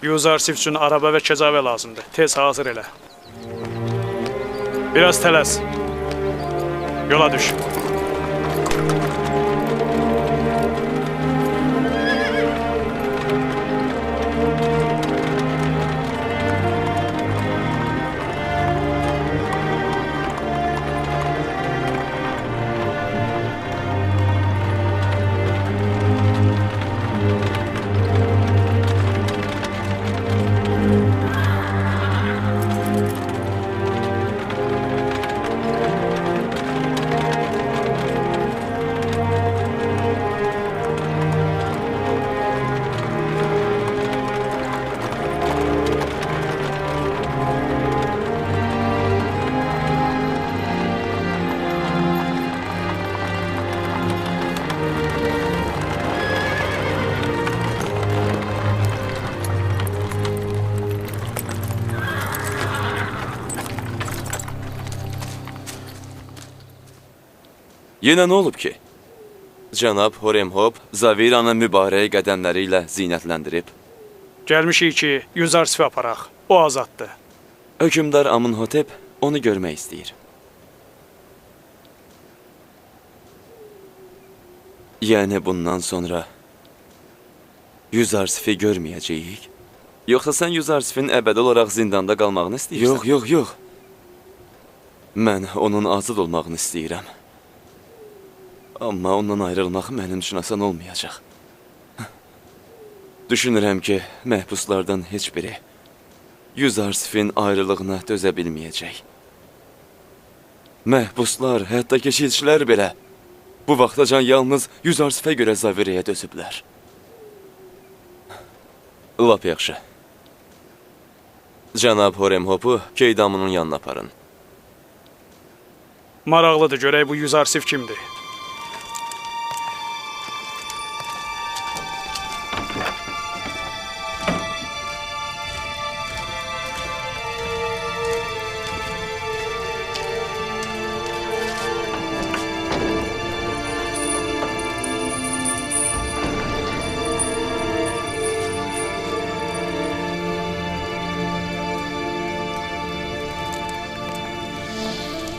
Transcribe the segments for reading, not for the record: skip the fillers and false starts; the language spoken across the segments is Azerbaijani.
Yuzarsif üçün araba və kəcavə lazımdır. Tez hazır elə. Biraz tələs. Yola düş. Yenə nə olub ki? Cənab Horemhop Zaviranı mübarək qədəmləri ilə zinətləndirib. Gəlmişik ki, Yuzarsif'i aparaq. O azaddır. Hökmdar Amunhotep onu görmək istəyir. Yəni bundan sonra Yuzarsif'i görməyəcəyik? Yoxsa sən Yuzarsif'in əbədi olaraq zindanda qalmağını istəyirsən? Yox, yox, yox. Mən onun azad olmağını istəyirəm. Amma ondan ayrılmaq mənim üçün asan olmayacaq. Düşünürəm ki, məhbuslardan heç biri Yuzarsif'in ayrılığına dözə bilməyəcək. Məhbuslar, hətta keşiyçilər belə bu vaxtacan yalnız Yuzarsif'ə görə Zavirəyə dözüblər. Lap yaxşı. Cənab Horemhopu Keydamunun yanına aparın. Maraqlıdır, görək bu Yuzarsif kimdir?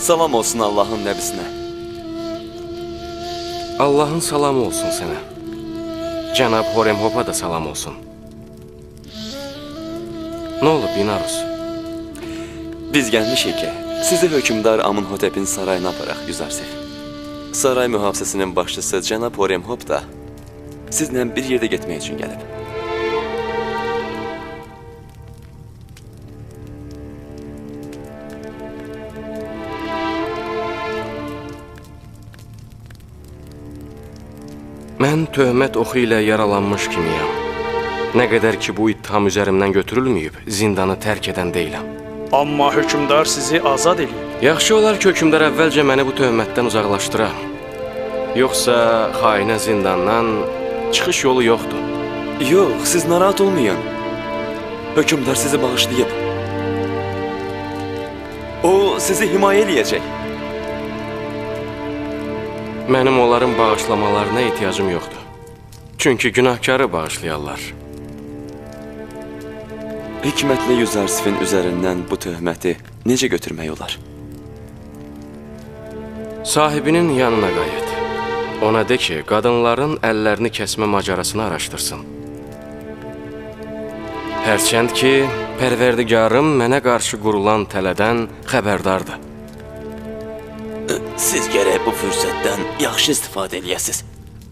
Salam olsun Allahın nəbisinə. Allahın salamı olsun sənə. Cənab Horemhopa da salam olsun. Nə olub, Binarus? Biz gəlmişik ki, sizi hökmdar Amunhotepin sarayına aparaq, Yuzarsif. Saray mühafizəsinin başçısı cənab Horemhop da sizlə bir yerdə getmək üçün gəlib. Mən töhmət oxu ilə yaralanmış kimiyəm. Nə qədər ki, bu ittiham üzərimdən götürülməyib, zindanı tərk edən deyiləm. Amma hökmdar sizi azad eləyib. Yaxşı olar ki, hökmdar əvvəlcə məni bu töhmətdən uzaqlaşdıra. Yoxsa xainə zindandan çıxış yolu yoxdur. Yox, siz narahat olmayın. Hökmdar sizi bağışlayıb. O, sizi himayə eləyəcək. Mənim onların bağışlamalarına ehtiyacım yoxdur. Çünki günahkarı bağışlayarlar. Hikmətli Yuzarsifin üzərindən bu töhməti necə götürmək olar? Sahibinin yanına qayıt. Ona de ki, qadınların əllərini kəsmə macarasını araşdırsın. Hərçənd ki, pərverdigarım mənə qarşı qurulan tələdən xəbərdardır. Siz gərək bu fürsətdən yaxşı istifadə eləyəsiniz.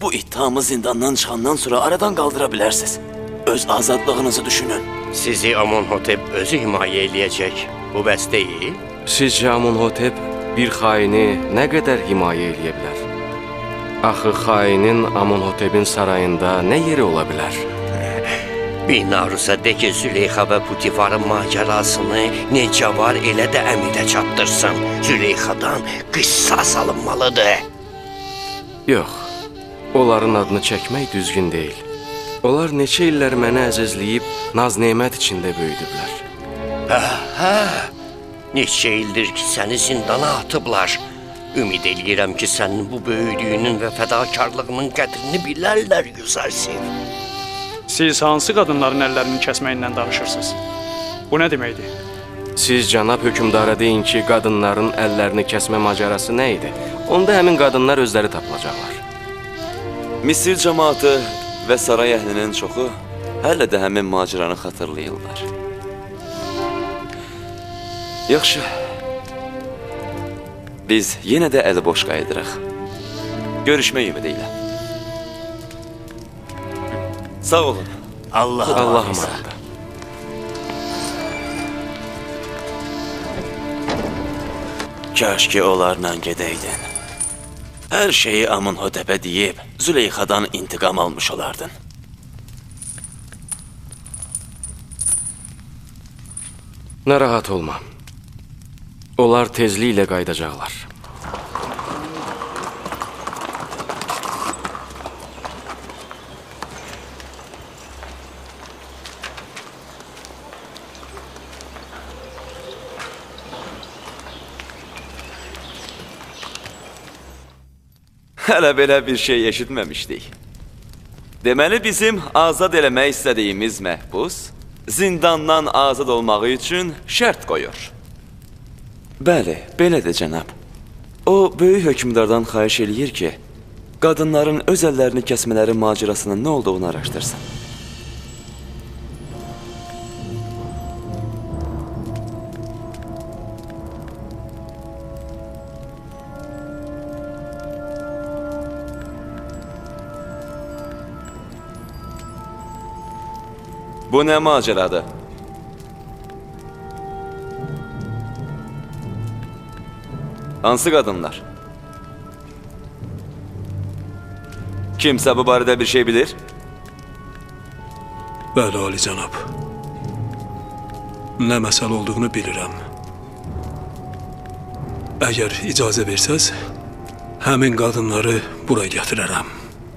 Bu ittihamı zindandan çıxandan sonra aradan qaldıra bilərsiniz. Öz azadlığınızı düşünün. Sizi Amunhotep özü himayə eləyəcək. Bu bəs deyil? Sizcə Amunhotep bir xaini nə qədər himayə eləyə bilər? Axı xainin Amunhotepin sarayında nə yeri ola bilər? Binarusa de ki, Züleyxa və Putifarın macarasını necə var elə də əmirə çatdırsın. Züleyxadan qissas alınmalıdır. Yox, onların adını çəkmək düzgün deyil. Onlar neçə illər məni əzizləyib, naz-nemət içində böyüdüblər. Hə, neçə ildir ki, səni zindana atıblar. Ümid eləyirəm ki, sənin bu böyüklüyünün və fədakarlığının qədrini bilərlər, Yuzarsif. Siz hansı qadınların əllərini kəsməklə danışırsınız? Bu nə deməkdir? Siz cənab hökmdara deyin ki, qadınların əllərini kəsmə macarası nə idi? Onda həmin qadınlar özləri tapılacaqlar. Misir cəmaatı və saray əhlinin çoxu hələ də həmin maceranı xatırlayırlar. Yaxşı, biz yenə də əli boş qayıdırıq. Görüşmək ümidi ilə. Sağ olun. Allah amanında. Kaş ki onlarla gedəydin. Hər şeyi Amunhotep'e deyib Züleyxadan intiqam almış olardın. Narahat olma. Onlar tezliklə qayıdacaqlar. Hələ belə bir şey eşitməmişdik. Deməli, bizim azad eləmək istədiyimiz məhbus zindandan azad olmağı üçün şərt qoyur. Bəli, belədir cənab. O, böyük hökmdardan xahiş eləyir ki, qadınların öz əllərini kəsmələri macerasının nə olduğunu araşdırsın. Bu nə maceradır? Hansı qadınlar? Kimsə bu barədə bir şey bilir? Bəli, Ali cənab. Nə məsələ olduğunu bilirəm. Əgər icazə versəz, həmin qadınları bura gətirərəm.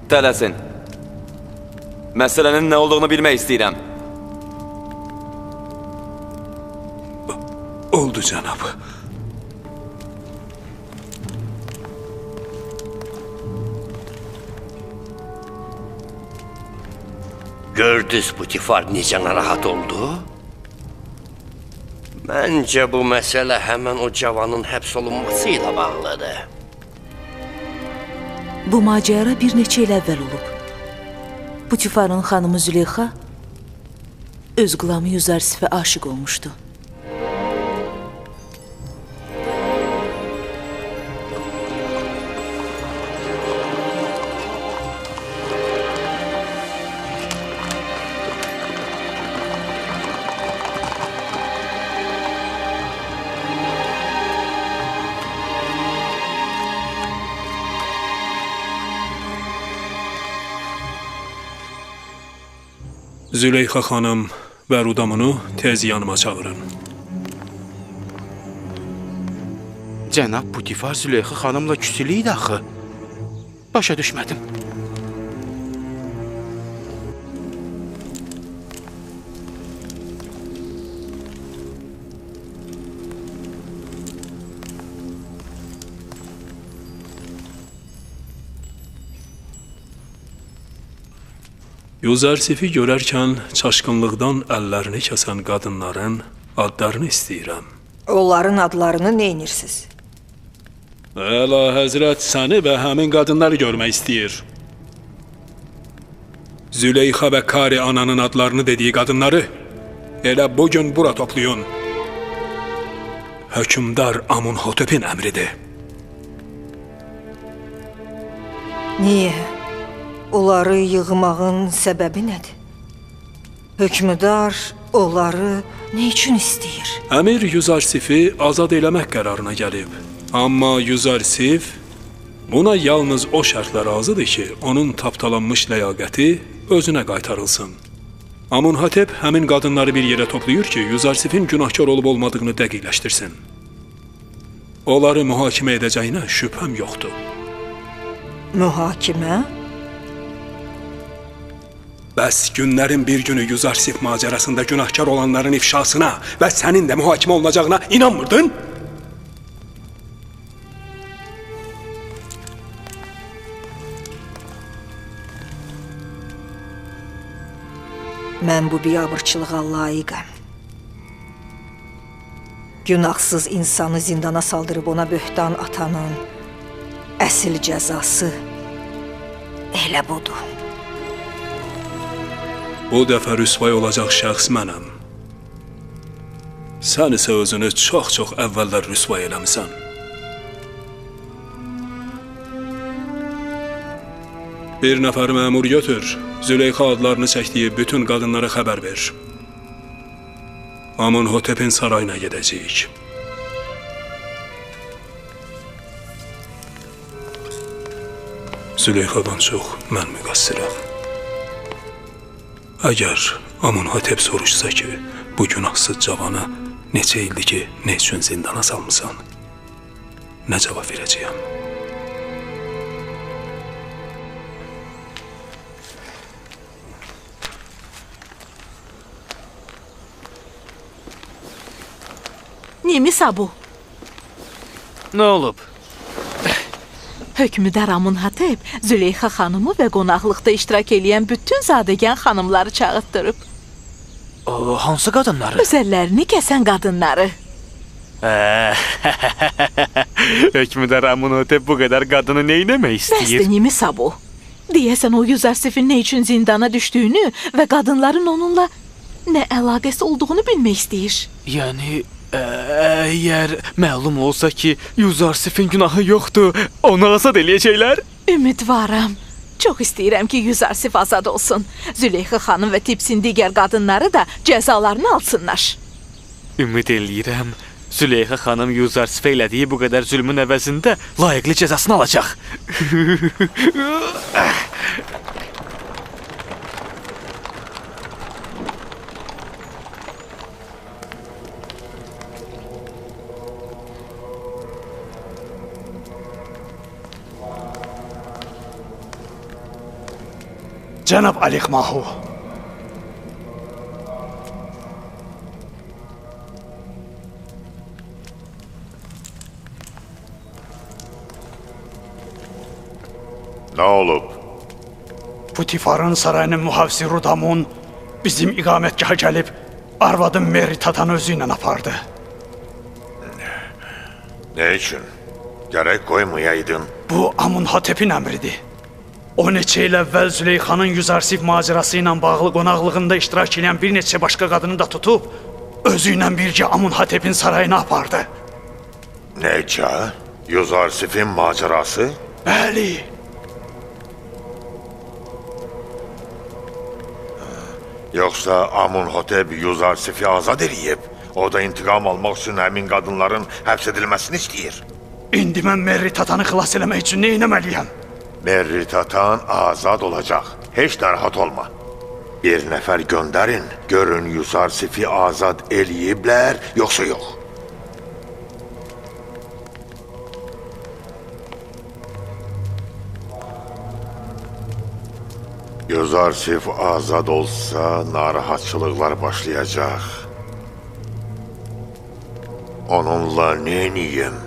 Tələsin. Məsələnin nə olduğunu bilmək istəyirəm. Oldu cənab. Gördünüz Putifar necə narahat oldu? Məncə bu məsələ həmən o cavanın həbs olunması ilə bağlıdır. Bu macera bir neçə il əvvəl olub. Putifarın xanımı Züleyxa öz qulamı Yuzarsifə aşiq olmuşdu. Züleyxa xanım və Rudamunu tez yanıma çağırın. Cənab Putifar Züleyxa xanımla küsülü idi axı. Başa düşmədim. Yuzarsifi görərkən çaşqınlıqdan əllərini kəsən qadınların adlarını istəyirəm. Onların adlarını neynirsiz? Əla Həzrət səni və həmin qadınları görmək istəyir. Züleyxa və Kari ananın adlarını dediyi qadınları elə bugün bura toplayın. Hökmdar Amunhotep'in əmridir. Niyə? Onları yığmağın səbəbi nədir? Hökmdar onları nə üçün istəyir? Əmir Yuzarsifi azad eləmək qərarına gəlib. Amma Yuzarsif buna yalnız o şərtlə razıdır ki, onun tapdalanmış ləyaqəti özünə qaytarılsın. Amunhotep həmin qadınları bir yerə toplayır ki, Yuzarsifin günahkar olub olmadığını dəqiqləşdirsin. Onları mühakimə edəcəyinə şübhəm yoxdur. Mühakimə? Bəs günlərin bir günü Yuzarsif macerasında günahkar olanların ifşasına və sənin də mühakimə olunacağına inanmırdın? Mən bu biabırçılığa layiqəm. Günahsız insanı zindana saldırıb ona böhtan atanın əsl cəzası elə budur. Bu dəfə rüsvay olacaq şəxs mənəm. Sən isə özünü çox-çox əvvəllər rüsvay eləmisən. Bir nəfər məmur götür, Züleyxa adlarını çəkdiyi bütün qadınlara xəbər ver. Amunhotepin sarayına gedəcəyik. Züleyxadan çox mən müqəssirəm. Əgər Amunhotep soruşsa ki, bu günahsız cavanı neçə ildir ki, nə üçün zindana salmısan? Nə cavab verəcəyəm? Nemisa bu? Nə olub? Hökmdar Amunhotep Züleyxa xanımı və qonaqlıqda iştirak eləyən bütün zadəgan xanımları çağırtdırıb. Hansı qadınları? Öz əllərini kəsən qadınları. Hökmdar Amunhotep bu qədər qadını nə etmək istəyir? Bəsdir Nemisa bu. Deyəsən o Yüzarsifin nə üçün zindana düşdüyünü və qadınların onunla nə əlaqəsi olduğunu bilmək istəyir. Yəni... Əgər məlum olsa ki, Yüzarsifin günahı yoxdur, onu azad eləyəcəklər? Ümidvaram. Çox istəyirəm ki, Yüzarsif azad olsun. Züleyxa xanım və Tipsin digər qadınları da cəzalarını alsınlar. Ümid eləyirəm, Züleyxa xanım Yüzarsifə elədiyi bu qədər zülmün əvəzində layiqli cəzasını alacaq. Cənab Alixmahu. Nə olub? Putifarın sarayının mühafisi Rudamun bizim iqamətgaha gəlib arvadım Meritatanı özü ilə apardı. Nə üçün? Gərək qoymayaydın. Bu Amunhotepin əmridir. O neçə il əvvəl Züleyxanın Yüzarsif macərası ilə bağlı qonaqlığında iştirak edən bir neçə başqa qadını da tutub, özü ilə bircə Amunhotepin sarayına apardı. Necə? Yüzarsifin macərası? Bəli. Yoxsa Amunhotep Yüzarsifi azad eləyib, o da intiqam almaq üçün həmin qadınların həbs edilməsini istəyir. İndi mən Meritatanı xilas eləmək üçün nə etməliyəm? Meritatan azad olacaq. Heç narahat olma. Bir nəfər göndərin, görün Yüzarsifi azad eləyiblər, yoxsa yox. Yüzarsif azad olsa narahatçılıqlar başlayacaq. Onunla nə edeyim?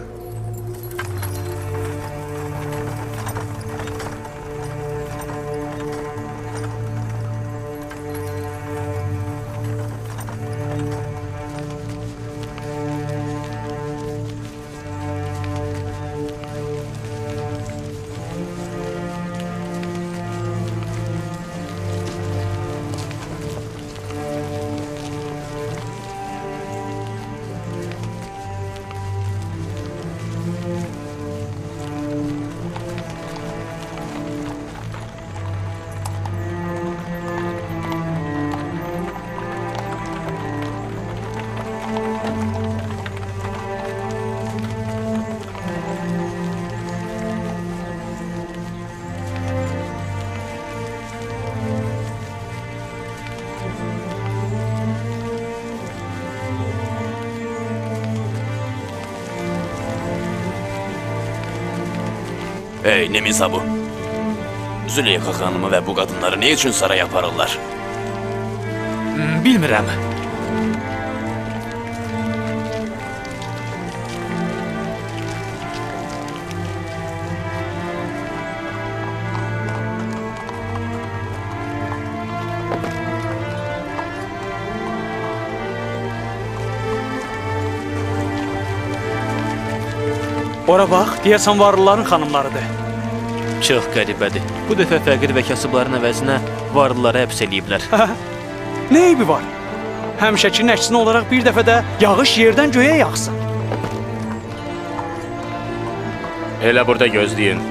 Ey Nemisabu! Züleyxa xanımı və bu qadınları nə üçün saraya aparırlar? Bilmirəm. Ora bax, deyəsən varlıların xanımlarıdır. Çox qəribədir. Bu dəfə fəqir və kasıbların əvəzinə varlıları həbs eləyiblər. Nə eybi var? Həmişəkinin əksinə olaraq bir dəfə də yağış yerdən göyə yağsın. Elə burada gözləyin.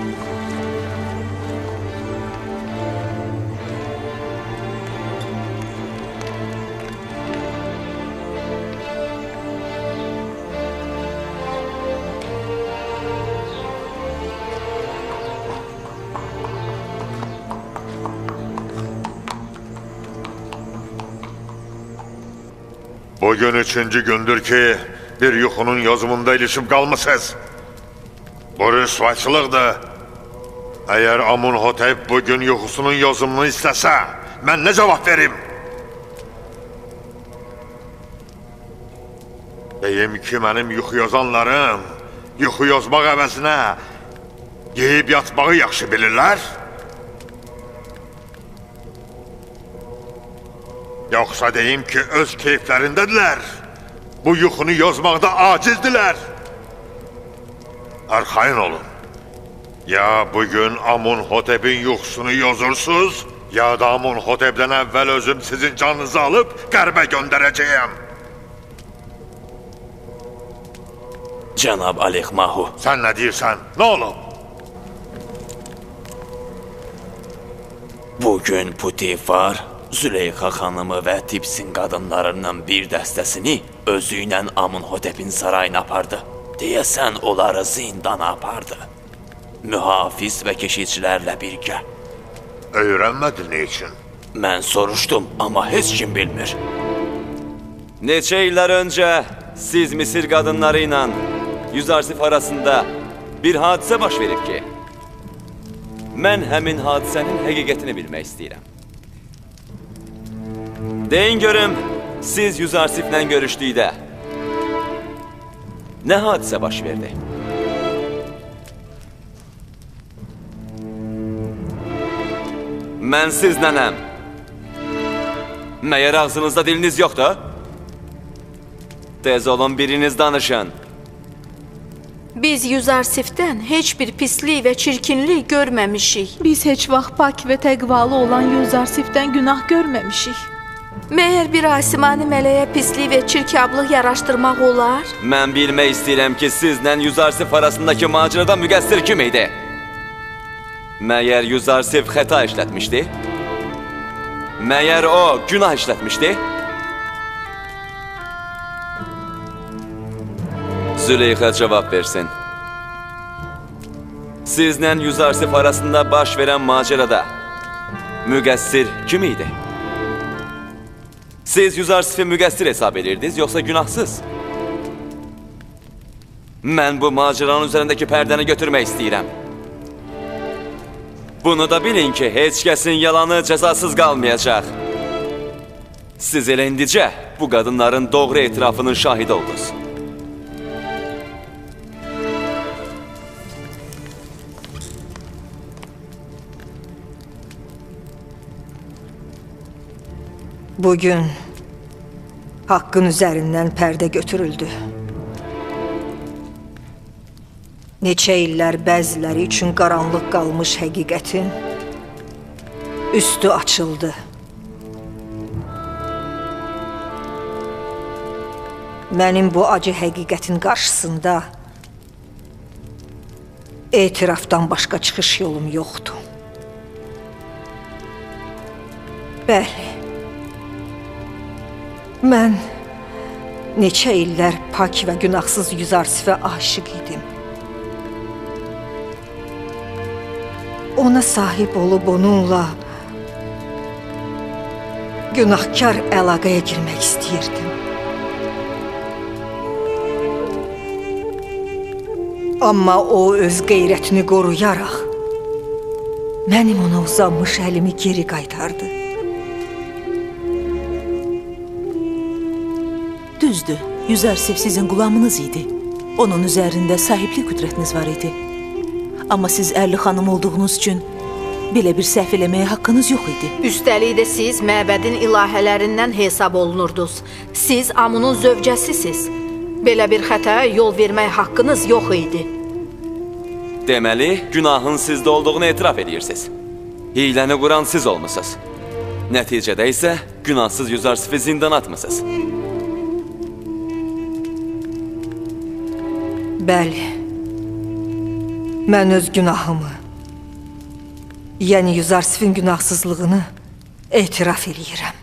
Bugün üçüncü gündür ki, bir yuxunun yozumunda ilişib qalmısınız. Bu rüsvayçılıqdır. Əgər Amunhotep bugün yuxusunun yozumunu istəsə, mən nə cavab verim? Deyim ki, mənim yuxu yozanlarım yuxu yozmaq əvəzinə yeyib yatmağı yaxşı bilirlər. Yoxsa deyim ki, öz keyflərindədirlər. Bu yuxunu yozmaqda acizdilər. Arxayın olun. Ya bugün Amunhotep'in yuxusunu yozursuz, ya da Amunhotep'dən əvvəl özüm sizin canınızı alıb qərbə göndərəcəyəm. Cənab Alexmahu. Sən nə deyirsən? Nə olub? Bugün Putifar Züleyxa xanımı və Tipsin qadınlarından bir dəstəsini özü ilə Amunhotep'in sarayına apardı. Deyəsən onları zindana apardı. Mühafiz və keşikçilərlə birgə. Öyrənmədin nə üçün? Mən soruşdum, amma heç kim bilmir. Neçə illər öncə siz Misir qadınları ilə Yüzarsif arasında bir hadisə baş verib ki, mən həmin hadisənin həqiqətini bilmək istəyirəm. Deyin görüm, siz Yüzarsiflə görüşdükdə nə hadisə baş verdi? Mən sizlənəm. Məyər ağzınızda diliniz yoxdur? Tez olun, biriniz danışın. Biz Yüzarsifdən heç bir pislik və çirkinlik görməmişik. Biz heç vaxt pak və təqvalı olan Yüzarsifdən günah görməmişik. Məyər bir asimani mələyə pislik və çirkablıq yaraşdırmaq olar? Mən bilmək istəyirəm ki, sizlə Yüzarsif arasındakı macərada müqəssir kim idi? Məyər Yüzarsif xəta işlətmişdi? Məyər o günah işlətmişdi? Züleyxa cavab versin. Sizlə Yüzarsif arasında baş verən macərada müqəssir kim idi? Siz Yüzarsifi müqəssir hesab edirdiniz, yoxsa günahsız? Mən bu maceranın üzərindəki pərdəni götürmək istəyirəm. Bunu da bilin ki, heç kəsin yalanı cəzasız qalmayacaq. Siz elə indicə bu qadınların doğru etirafının şahidi oldunuz. Bugün haqqın üzərindən pərdə götürüldü. Neçə illər bəziləri üçün qaranlıq qalmış həqiqətin üstü açıldı. Mənim bu acı həqiqətin qarşısında etirafdan başqa çıxış yolum yoxdur. Bəli, mən neçə illər pak və günahsız Yüzarsifə aşiq idim. Ona sahib olub onunla günahkar əlaqəyə girmək istəyirdim. Amma o öz qeyrətini qoruyaraq mənim ona uzanmış əlimi geri qaytardı. Düzdür, Yüzarsif sizin qulamınız idi. Onun üzərində sahiblik qüdrətiniz var idi. Amma siz ərli xanım olduğunuz üçün belə bir səhv eləməyə haqqınız yox idi. Üstəlik də siz məbədin ilahələrindən hesab olunurdunuz. Siz Amunun zövcəsisiz. Belə bir xətaya yol vermək haqqınız yox idi. Deməli, günahın sizdə olduğunu etiraf edirsiniz. Hiləni quran siz olmusunuz. Nəticədə isə günahsız Yüzarsifi zindana atmısınız. Bəli, mən öz günahımı, yəni Yüzarsifin günahsızlığını etiraf eləyirəm.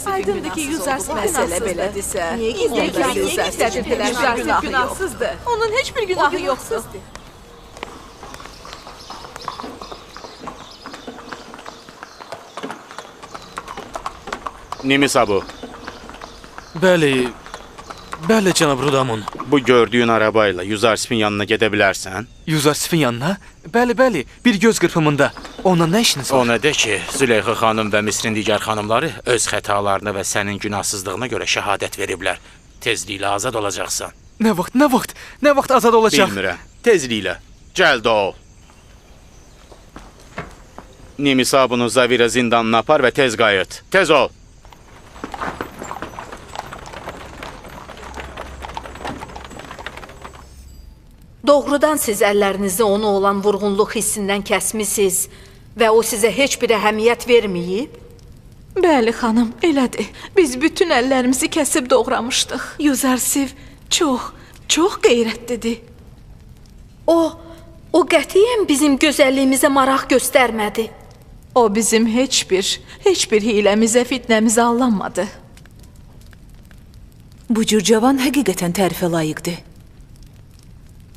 Aydındır ki, Yüzarsif məsələ belədirsə, niyə gizlədildilər? Yüzarsif günahsızdır. Onun heç bir günahı yoxdur. Nimisabu. Bəli, bəli cənab Rudamun. Bu gördüyün arabayla Yüzarsifin yanına gedə bilərsən? Yüzarsifin yanına? Bəli, bəli, bir göz qırpımında. Onunla nə işiniz var? Ona de ki, Züleyxa xanım və Misrin digər xanımları öz xətalarına və sənin günahsızlığına görə şəhadət veriblər. Tezliklə azad olacaqsan. Nə vaxt, nə vaxt, nə vaxt azad olacaq? Bilmirəm, tezliklə. Cəld ol. Nimisabunu Zavira zindanına apar və tez qayıt. Tez ol. Doğrudan siz əllərinizi ona olan vurğunluq hissindən kəsmisiniz və o sizə heç bir əhəmiyyət verməyib? Bəli, xanım, elədir. Biz bütün əllərimizi kəsib doğramışdıq. Yüzarsif çox, çox qeyrətlidir. O qətiyyən bizim gözəlliyimizə maraq göstərmədi. O bizim heç bir hiləmizə, fitnəmizə allanmadı. Bu cür cavan həqiqətən tərifə layiqdir.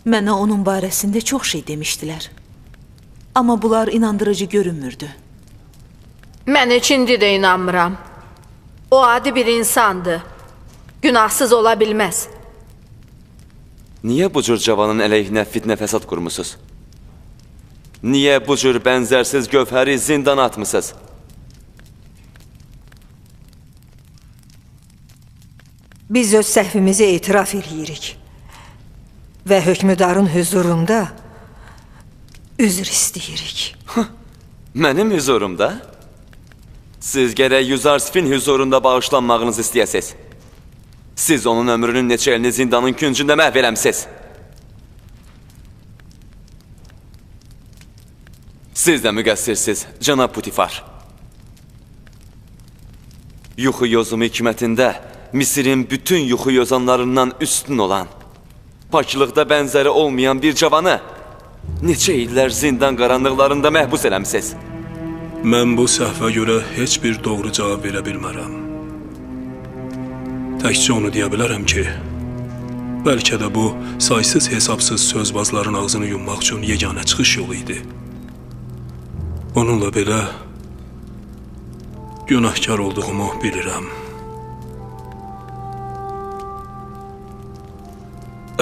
Mənə onun barəsində çox şey demişdilər. Amma bunlar inandırıcı görünmürdü. Mən heç indi də inanmıram. O adi bir insandır. Günahsız ola bilməz. Niyə bu cür cavanın əleyhinə fitnə fəsad qurmusunuz? Niyə bu cür bənzərsiz gövhəri zindana atmısınız? Biz öz səhvimizi etiraf eləyirik və hökmdarın hüzurunda üzr istəyirik. Mənim hüzurumda? Siz gərək Yüzarsifin hüzurunda bağışlanmağınızı istəyəsiniz. Siz onun ömrünün neçə ilini zindanın küncündə məhv eləmisiniz. Siz də müqəssirsiniz, cənab Putifar. Yuxu yozumu hikmətində Misirin bütün yuxu yozanlarından üstün olan, paklıqda bənzəri olmayan bir cavanı neçə illər zindan qaranlıqlarında məhbus eləmisiniz? Mən bu səhvə görə heç bir doğru cavab verə bilmərəm. Təkcə onu deyə bilərəm ki, bəlkə də bu saysız hesabsız sözbazların ağzını yummaq üçün yeganə çıxış yolu idi. Onunla belə günahkar olduğumu bilirəm.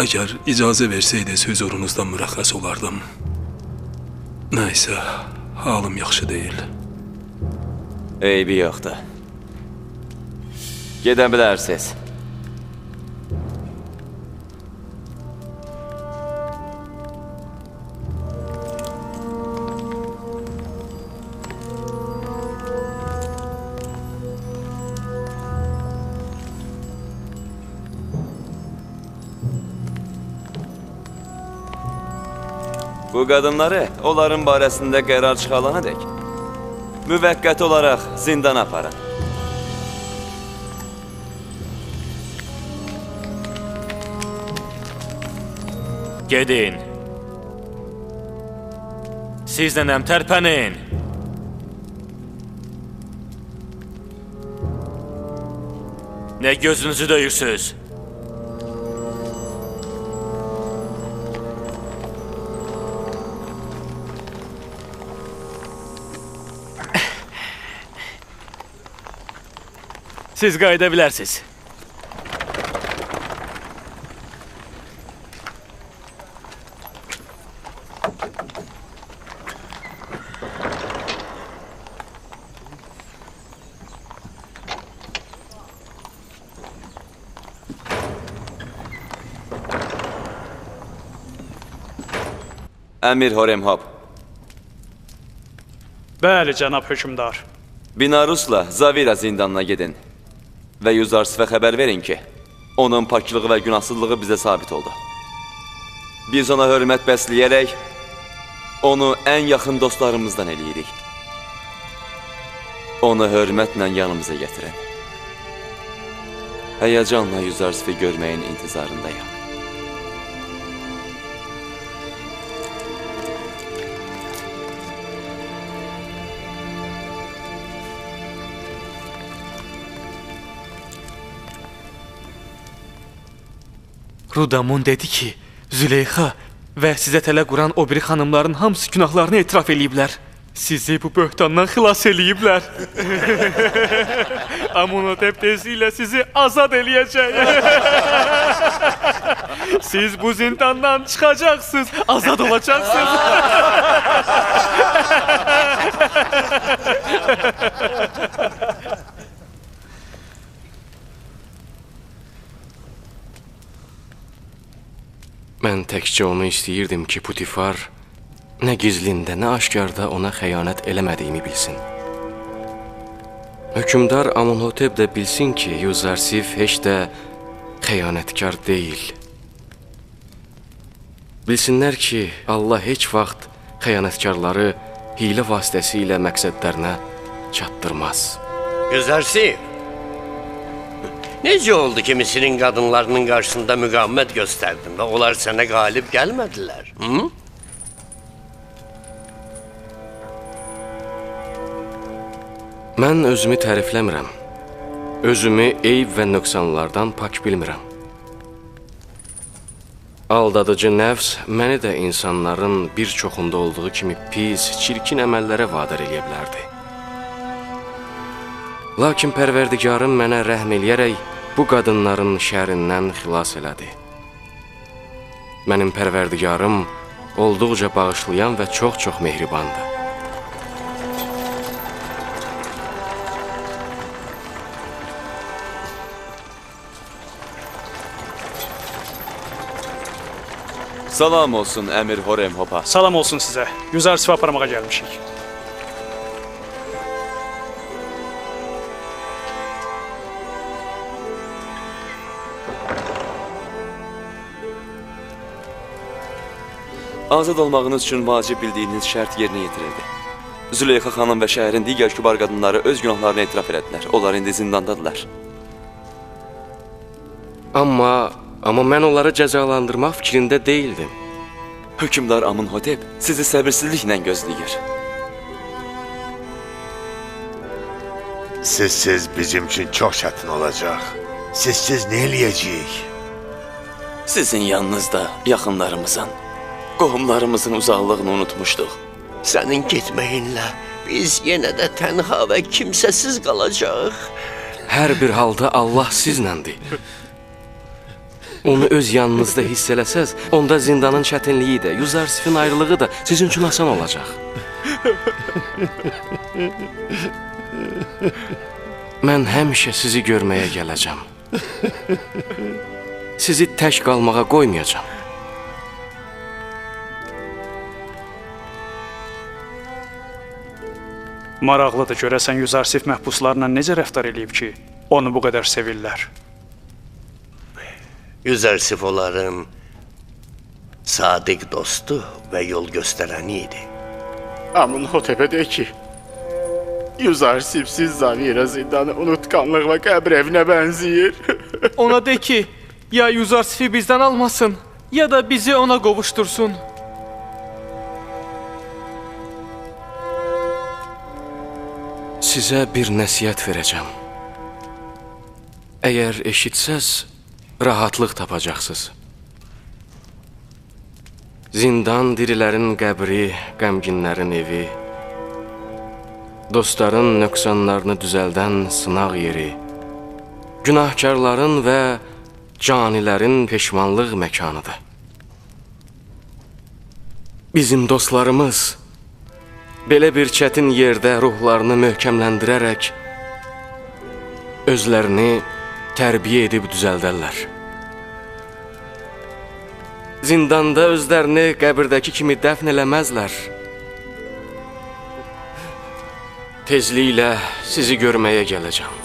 Əgər icazə versəydiniz, hüzurunuzdan mürəxxəs olardım. Nəysə, halım yaxşı deyil. Eybi yoxdur. Gedə bilərsiniz. Bu qadınları onların barəsində qərar çıxarana dək müvəqqəti olaraq zindana aparın. Gedin. Siz nənəm tərpənin. Nə gözünüzü döyürsünüz? Siz qayıda bilərsiniz. Əmir Horemhab. Bəli, cənab hökmdar. Binarusla Zavira zindanına gedin və Yüzarsifə xəbər verin ki, onun paklığı və günahsızlığı bizə sabit oldu. Biz ona hörmət bəsləyərək onu ən yaxın dostlarımızdan eləyirik. Onu hörmətlə yanımıza gətirin. Həyəcanla Yüzarsifi görməyin intizarındayam. Rudamun dedi ki, Züleyxa və sizə tələ quran o biri xanımların hamısı günahlarını etiraf eləyiblər. Sizi bu böhtandan xilas eləyiblər. Amunhotep tezliklə sizi azad eləyəcək. Siz bu zindandan çıxacaqsınız, azad olacaqsınız. Mən təkcə onu istəyirdim ki, Putifar nə gizlində, nə aşkarda ona xəyanət eləmədiyimi bilsin. Hökmdar Amunhotep də bilsin ki, Yüzarsif heç də xəyanətkar deyil. Bilsinlər ki, Allah heç vaxt xəyanətkarları hiylə vasitəsilə məqsədlərinə çatdırmaz. Yüzarsif, necə oldu ki, Misirin qadınlarının qarşısında müqavimət göstərdin və onlar sənə qalib gəlmədilər? Hı? Mən özümü tərifləmirəm. Özümü eyb və nöqsanlardan pak bilmirəm. Aldadıcı nəfs məni də insanların bir çoxunda olduğu kimi pis, çirkin əməllərə vadar eləyə bilərdi. Lakin Pərverdigarım mənə rəhm eləyərək bu qadınların şərindən xilas elədi. Mənim Pərverdigarım olduqca bağışlayan və çox-çox mehribandır. Salam olsun Əmir Horemhopa. Salam olsun sizə. Yüzarsif'i aparmağa gəlmişik. Azad olmağınız üçün vacib bildiyiniz şərt yerinə yetirildi. Züleyxa xanım və şəhərin digər kübar qadınları öz günahlarını etiraf elədilər. Onlar indi zindandadırlar. Amma mən onları cəzalandırmaq fikrində deyildim. Hökmdar Amunhotep sizi səbirsizliklə gözləyir. Sizsiz bizim üçün çox çətin olacaq. Sizsiz nə eləyəcəyik? Sizin yanınızda yaxınlarımızın, qohumlarımızın uzaqlığını unutmuşduq. Sənin getməyinlə biz yenə də tənha və kimsəsiz qalacağıq. Hər bir halda Allah siznəndir. Onu öz yanınızda hiss eləsəz, onda zindanın çətinliyi də, Yüzarsifin ayrılığı da sizin üçün asan olacaq. Mən həmişə sizi görməyə gələcəm. Sizi tək qalmağa qoymayacam. Maraqlıdır, görəsən Yüzarsif məhbuslarla necə rəftar eləyib ki, onu bu qədər sevirlər? Yüzarsif onların sadiq dostu və yol göstərəni idi. Amunhotep'e de ki, Yüzarsifsiz Zavira zindanı unutkanlık ve qəbir evinə bənzəyir. Ona de ki, ya Yüzarsifi bizdən almasın, ya da bizi ona qovuştursun. Sizə bir nəsihət verəcəm. Əgər eşitsəz, rahatlıq tapacaqsınız. Zindan dirilərin qəbri, qəmginlərin evi, dostların nöqsanlarını düzəldən sınaq yeri, günahkarların və canilərin peşmanlıq məkanıdır. Bizim dostlarımız belə bir çətin yerdə ruhlarını möhkəmləndirərək özlərini tərbiyə edib düzəldərlər. Zindanda özlərini qəbirdəki kimi dəfn eləməzlər. Tezliklə sizi görməyə gələcəm.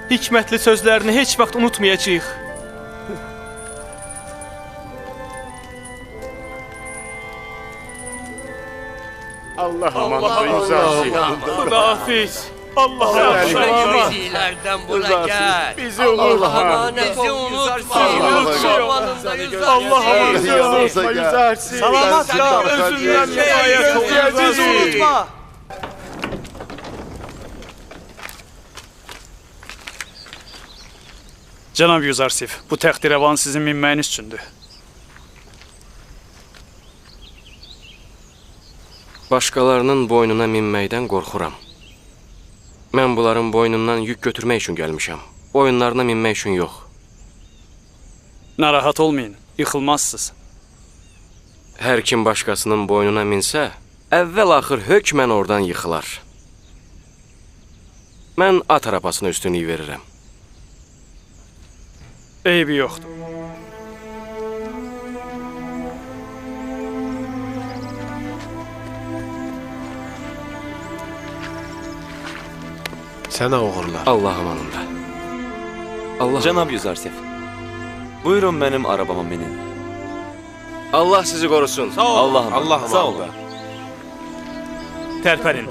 Hikmətli sözlərini heç vaxt unutmayacağıq. Allah amanında Yüzarsif. Xudahafiz. Allah amanında. Bizilərdən bura gəl. Bizi unutma. Bizi unutma. Allah amanında Yüzarsif. Salamat qal. Özündən kifayət ol. Bizi unutma. Cənab Yüzarsif, bu təxtirəvan sizin minməyiniz üçündür. Başqalarının boynuna minməkdən qorxuram. Mən bunların boynundan yük götürmək üçün gəlmişəm. Boyunlarına minmək üçün yox. Narahat olmayın, yıxılmazsınız. Hər kim başqasının boynuna minsə, əvvəl-axır hökmən oradan yıxılar. Mən at arabasına üstünlük verirəm. Eybi yoxdur. Sənə uğurlar. Allah amanında. Allah. Cənab Yüzarsif, buyurun mənim arabama minin. Allah sizi qorusun. Sağ olun. Allah amanında. Sağ olun. Tərpənin.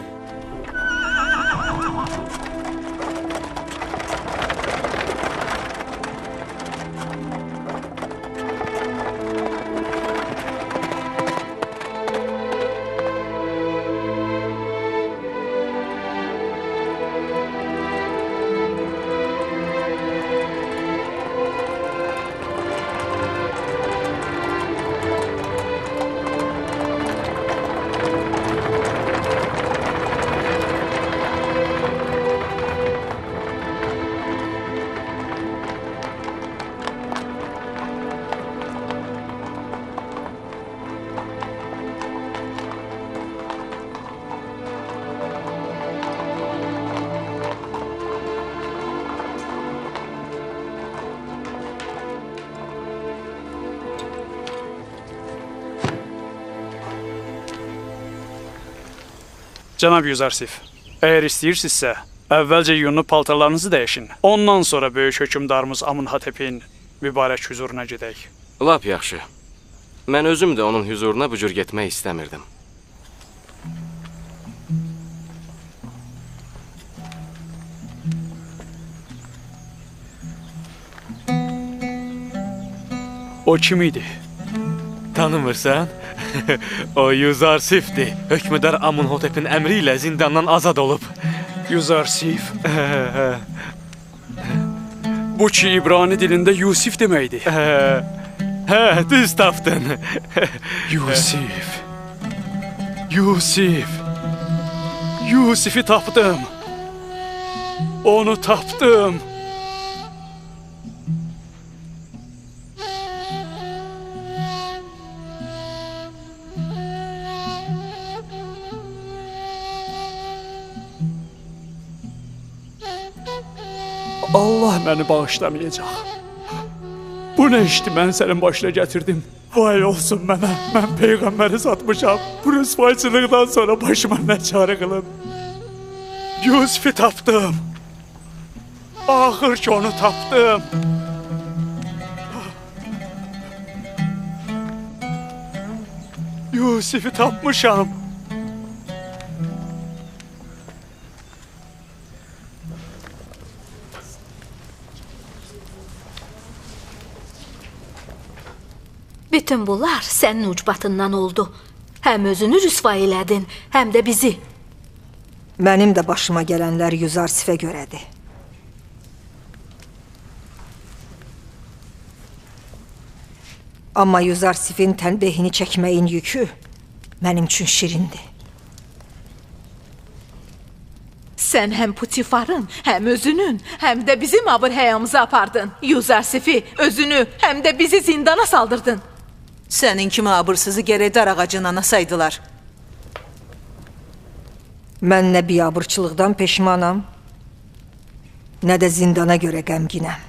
Cənab Yüzarsif, əgər istəyirsinizsə, əvvəlcə yunlu paltarlarınızı dəyişin. Ondan sonra böyük hökmdarımız Amunhotepin mübarək hüzuruna gedək. Lap yaxşı. Mən özüm də onun hüzuruna bu cür getmək istəmirdim. O kim idi? Tanımırsan? O Yüzarsifdir. Hökmdar Amunhotepin əmri ilə zindandan azad olub. Yüzarsif? Bu ki İbrani dilində Yusif deməkdir. Hə, düz tapdın. Yusif. Yusif. Yusifi tapdım. Onu tapdım. Allah məni bağışlamayacaq. Bu nə işdi mən sənin başına gətirdim? Vay olsun mənə, mən Peyğəmbəri satmışam. Bu rüsvayçılıqdan sonra başıma nə çarə qılım? Yusifi tapdım. Axır ki onu tapdım. Yusifi tapmışam. Bütün bunlar sənin ucbatından oldu. Həm özünü rüsva elədin, həm də bizi. Mənim də başıma gələnlər Yüzarsifə görədir. Amma Yüzarsifin tənbehini çəkməyin yükü mənim üçün şirindir. Sən həm Putifarın, həm özünün, həm də bizim abır-həyamızı apardın. Yüzarsifi, özünü, həm də bizi zindana saldırdın. Sənin kimi abırsızı gərək dar ağacından asaydılar. Mən nə biabırçılıqdan peşmanam, nə də zindana görə qəmginəm.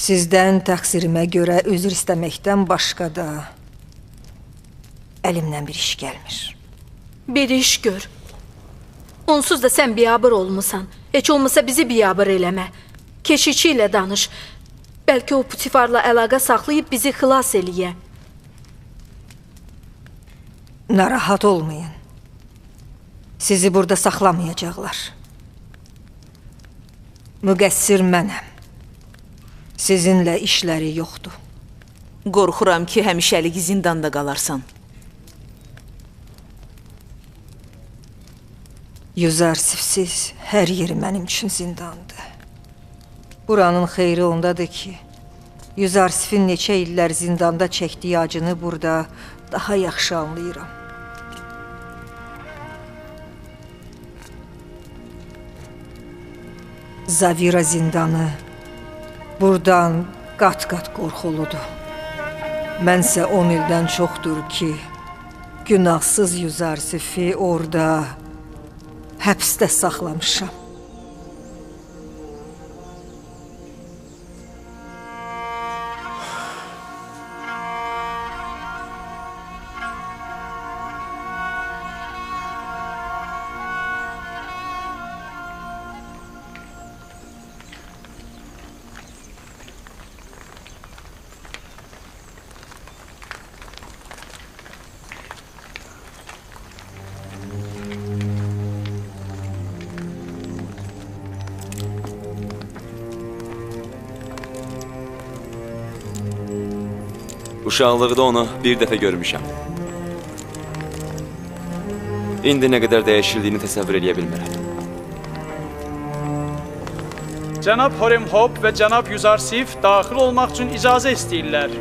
Sizdən təqsirimə görə üzr istəməkdən başqa da əlimdən bir iş gəlmir. Bir iş gör. Onsuz da sən biabır olmusan. Heç olmasa bizi biabır eləmə. Keşişçi ilə danış. Bəlkə o Putifarla əlaqə saxlayıb bizi xilas eləyə. Narahat olmayın. Sizi burada saxlamayacaqlar. Müqəssir mənəm. Sizinlə işləri yoxdur. Qorxuram ki, həmişəlik zindanda qalarsan. Yüzarsifsiz hər yeri mənim üçün zindandır. Buranın xeyri ondadır ki, Yüzarsifin neçə illər zindanda çəkdiyi acını burada daha yaxşı anlayıram. Zavira zindanı buradan qat-qat qorxuludur. Mənsə 10 ildən çoxdur ki, günahsız Yüzarsifi orada həbsdə saxlamışam. Uşaqlıqda onu bir dəfə görmüşəm. İndi nə qədər dəyişildiyini təsəvvür eləyə bilmirəm. Cənab Horemhop və cənab Yüzarsif daxil olmaq üçün icazə istəyirlər.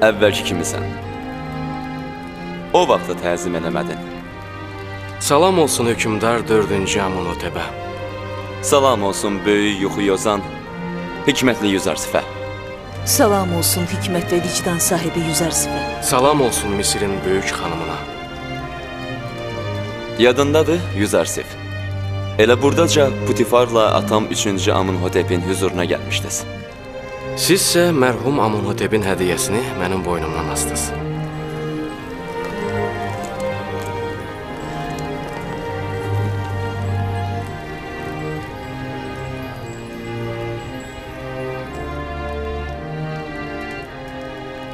Əvvəlki kimisən. O vaxtda təzim eləmədin. Salam olsun hökmdar 4-cü Amunhotepə. Salam olsun böyük yuxu yozan, hikmətli Yüzarsifə. Salam olsun hikmət və vicdan sahibi Yüzarsifə. Salam olsun Misirin böyük xanımına. Yadındadır Yüzarsif. Elə buradaca Putifarla atam 3-cü Amunhotepin hüzuruna gəlmişdiniz. Sizsə mərhum Amunhotepin hədiyyəsini mənim boynumdan astınız.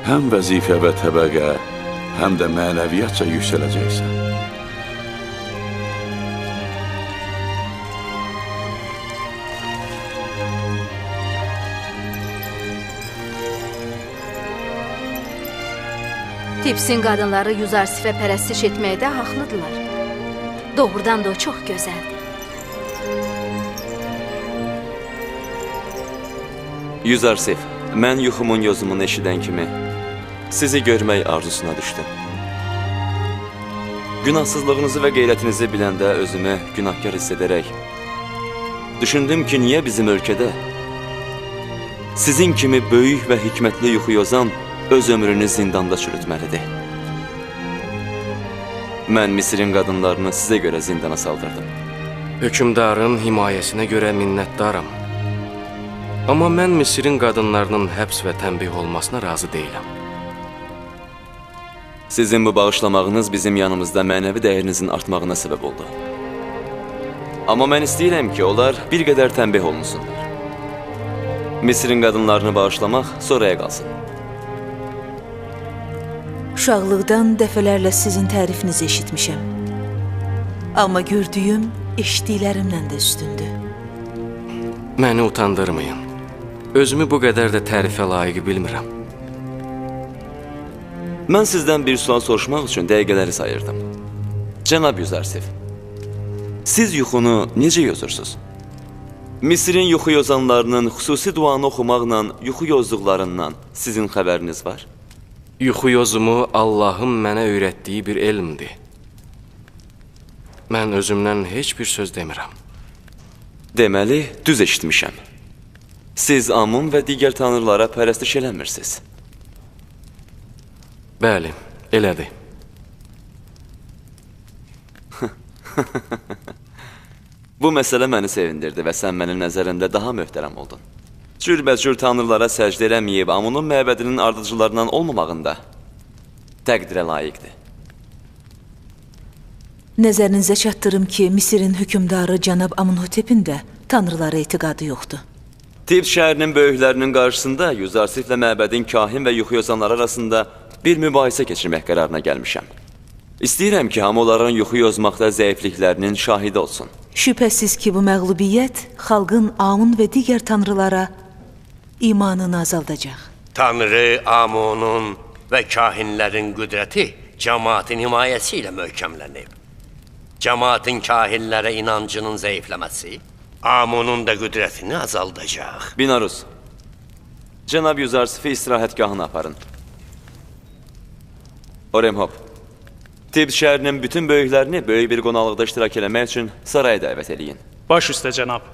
Həm vəzifə və təbəqə, həm də mənəviyyatca yüksələcəksən. Tibsin qadınları Yüzarsifə pərəstiş etməkdə haqlıdırlar. Doğrudan da o çox gözəldir. Yüzarsif, mən yuxumun yozumunu eşidən kimi sizi görmək arzusuna düşdüm. Günahsızlığınızı və qeyrətinizi biləndə özümü günahkar hiss edərək düşündüm ki, niyə bizim ölkədə sizin kimi böyük və hikmətli yuxu yozan öz ömrünü zindanda çürütməlidir. Mən Misirin qadınlarını sizə görə zindana saldırdım. Hökmdarın himayəsinə görə minnətdaram. Amma mən Misirin qadınlarının həbs və tənbih olmasına razı deyiləm. Sizin bu bağışlamağınız bizim yanımızda mənəvi dəyərinizin artmağına səbəb oldu. Amma mən istəyirəm ki, onlar bir qədər tənbih olunsunlar. Misirin qadınlarını bağışlamaq sonraya qalsın. Uşaqlıqdan dəfələrlə sizin tərifinizi eşitmişəm. Amma gördüyüm, eşitdiklərimlə də üstündür. Məni utandırmayın. Özümü bu qədər də tərifə layiq bilmirəm. Mən sizdən bir sual soruşmaq üçün dəqiqələri sayırdım. Cənab Yüzarsif, siz yuxunu necə yozursunuz? Misirin yuxu yozanlarının xüsusi duanı oxumaqla yuxu yozduqlarından sizin xəbəriniz var? Yuxu yozumu Allahın mənə öyrətdiyi bir elmdir. Mən özümdən heç bir söz demirəm. Deməli, düz eşitmişəm. Siz Amun və digər tanrılara pərəstiş eləmirsiniz. Bəli, elədir. Bu məsələ məni sevindirdi və sən mənim nəzərimdə daha möhtərəm oldun. Cürbəcür tanrılara səcdə eləməyib Amunun məbədinin ardıcılarından olmamağında təqdirə layiqdir. Nəzərinizə çatdırım ki, Misirin hökmdarı cənab Amunhotepin də tanrılara etiqadı yoxdur. Tib şəhərinin böyüklərinin qarşısında Yüzarsiflə məbədin kahin və yuxu yozanları arasında bir mübahisə keçirmək qərarına gəlmişəm. İstəyirəm ki, hamı onların yuxu yozmaqda zəifliklərinin şahidi olsun. Şübhəsiz ki, bu məğlubiyyət xalqın Amun və digər tanrılara imanını azaldacaq. Tanrı Amunun və kahinlərin qüdrəti cəmaatın himayəsi ilə möhkəmlənib. Cəmaatın kahinlərə inancının zəifləməsi Amunun da qüdrətini azaldacaq. Binarus, cənab Yüzarsifi istirahətgahına aparın. Oremhop, Tib şəhərinin bütün böyüklərini böyük bir qonaqlıqda iştirak eləmək üçün saraya dəvət eləyin. Baş üstə cənab.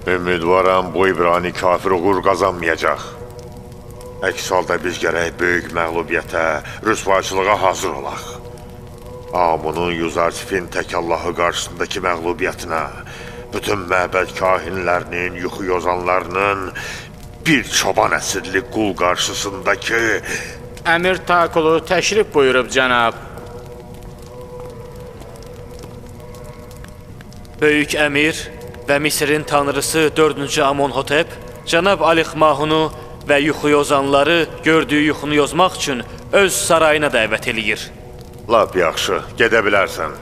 Ümidvaram bu İbrani kafir uğur qazanmayacaq. Əks halda biz gərək böyük məğlubiyyətə, rüsvayçılığa hazır olaq. Amunun Yüzarsifin tək Allahı qarşısındakı məğlubiyyətinə, bütün məbəd kahinlərinin, yuxu yozanlarının bir çoban əsirli qul qarşısındakı... Əmir Takulu təşrif buyurub cənab. Böyük əmir və Misirin tanrısı 4-cü Amonhotep, cənab Alixmahunu və yuxu yozanları gördüyü yuxunu yozmaq üçün öz sarayına dəvət eləyir. Lap yaxşı, gedə bilərsən.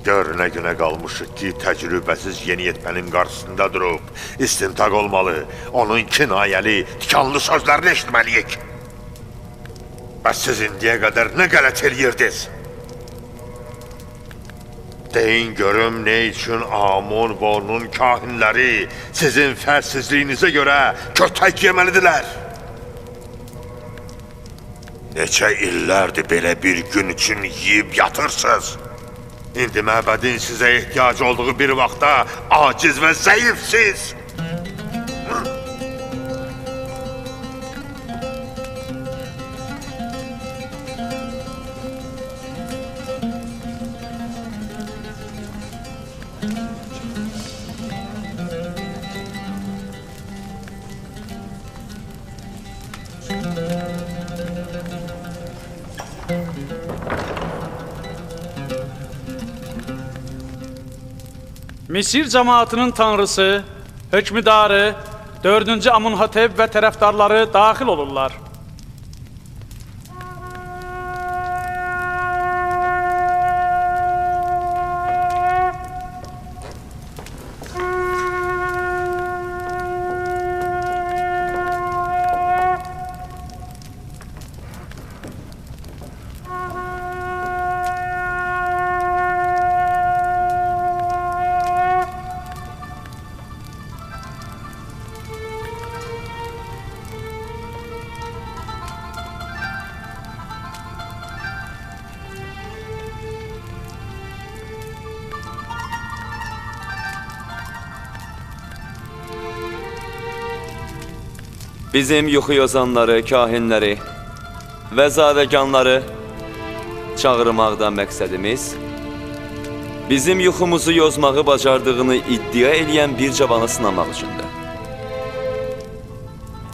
Gör nə günə qalmışıq ki, təcrübəsiz yeniyetmənin qarşısında durub, istintaq olmalı, onun kinayəli, tikanlı sözlərini eşitməliyik. Bəs siz indiyə qədər nə qələt eləyirdiniz? Deyin görüm, nə üçün Amun və onun kahinləri sizin fərsizliyinizə görə kötək yeməlidirlər? Neçə illərdir belə bir gün üçün yiyib yatırsınız? İndi məbədin sizə ehtiyacı olduğu bir vaxtda aciz və zəifsiz. Misir cəmaatının tanrısı, hökmdarı, 4-cü Amunhotep və tərəfdarları daxil olurlar. Bizim yuxu yozanları, kahinləri və zadəganları çağırmaqda məqsədimiz bizim yuxumuzu yozmağı bacardığını iddia eləyən bir cavanı sınamaq üçündür.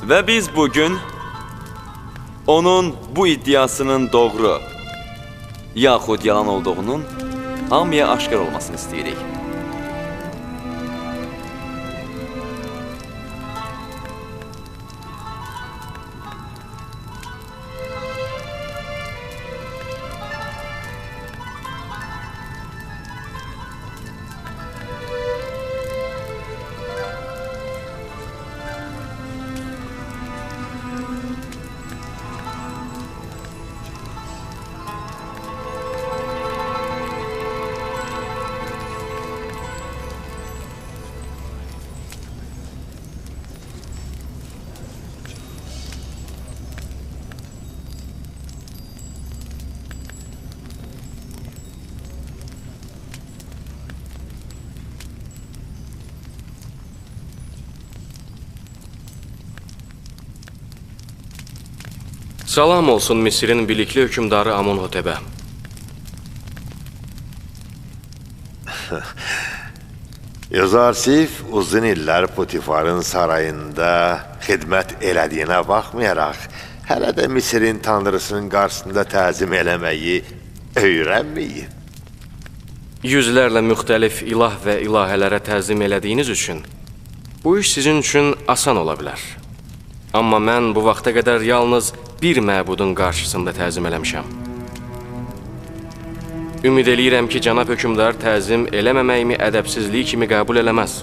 Və biz bugün onun bu iddiasının doğru yaxud yalan olduğunun hamıya aşkar olmasını istəyirik. Salam olsun Misirin bilikli hökmdarı Amunhotep'ə. Yuzarsif uzun illər Putifarın sarayında xidmət elədiyinə baxmayaraq, hələ də Misirin tanrısının qarşısında təzim eləməyi öyrənməyib. Yüzlərlə müxtəlif ilah və ilahələrə təzim elədiyiniz üçün bu iş sizin üçün asan ola bilər. Amma mən bu vaxta qədər yalnız bir məbudun qarşısında təzim eləmişəm. Ümid eləyirəm ki, cənab hökmdar təzim eləməməyimi ədəbsizlik kimi qəbul eləməz.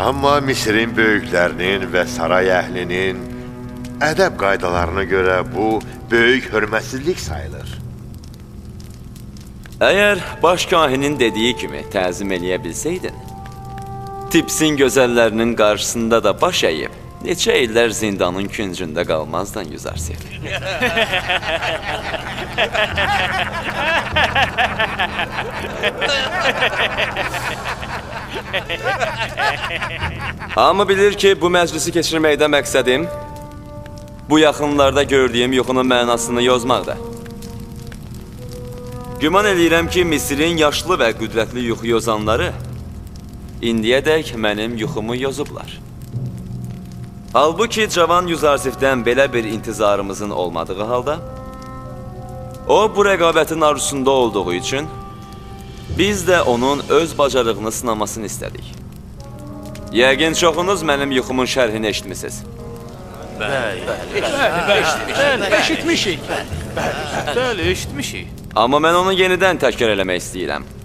Amma Misirin böyüklərinin və saray əhlinin ədəb qaydalarına görə bu böyük hörmətsizlik sayılır. Əgər baş kahinin dediyi kimi təzim eləyə bilsəydin, Tipsin gözəllərinin qarşısında da baş əyib, neçə illər zindanın küncündə qalmazdan Yuzarsif. Hamı bilir ki, bu məclisi keçirməkdə məqsədim bu yaxınlarda gördüyüm yuxunun mənasını yozmaqdır. Güman eləyirəm ki, Misirin yaşlı və qüdrətli yuxu yozanları indiyədək mənim yuxumu yozublar. Halbuki cavan Yuzarsifdən belə bir intizarımızın olmadığı halda, o bu rəqabətin arzusunda olduğu üçün biz də onun öz bacarığını sınamasını istədik. Yəqin çoxunuz mənim yuxumun şərhini eşitmisiniz. Bəli, bəli, eşitmişik. Bəli, eşitmişik. Amma mən onu yenidən təkrar eləmək istəyirəm.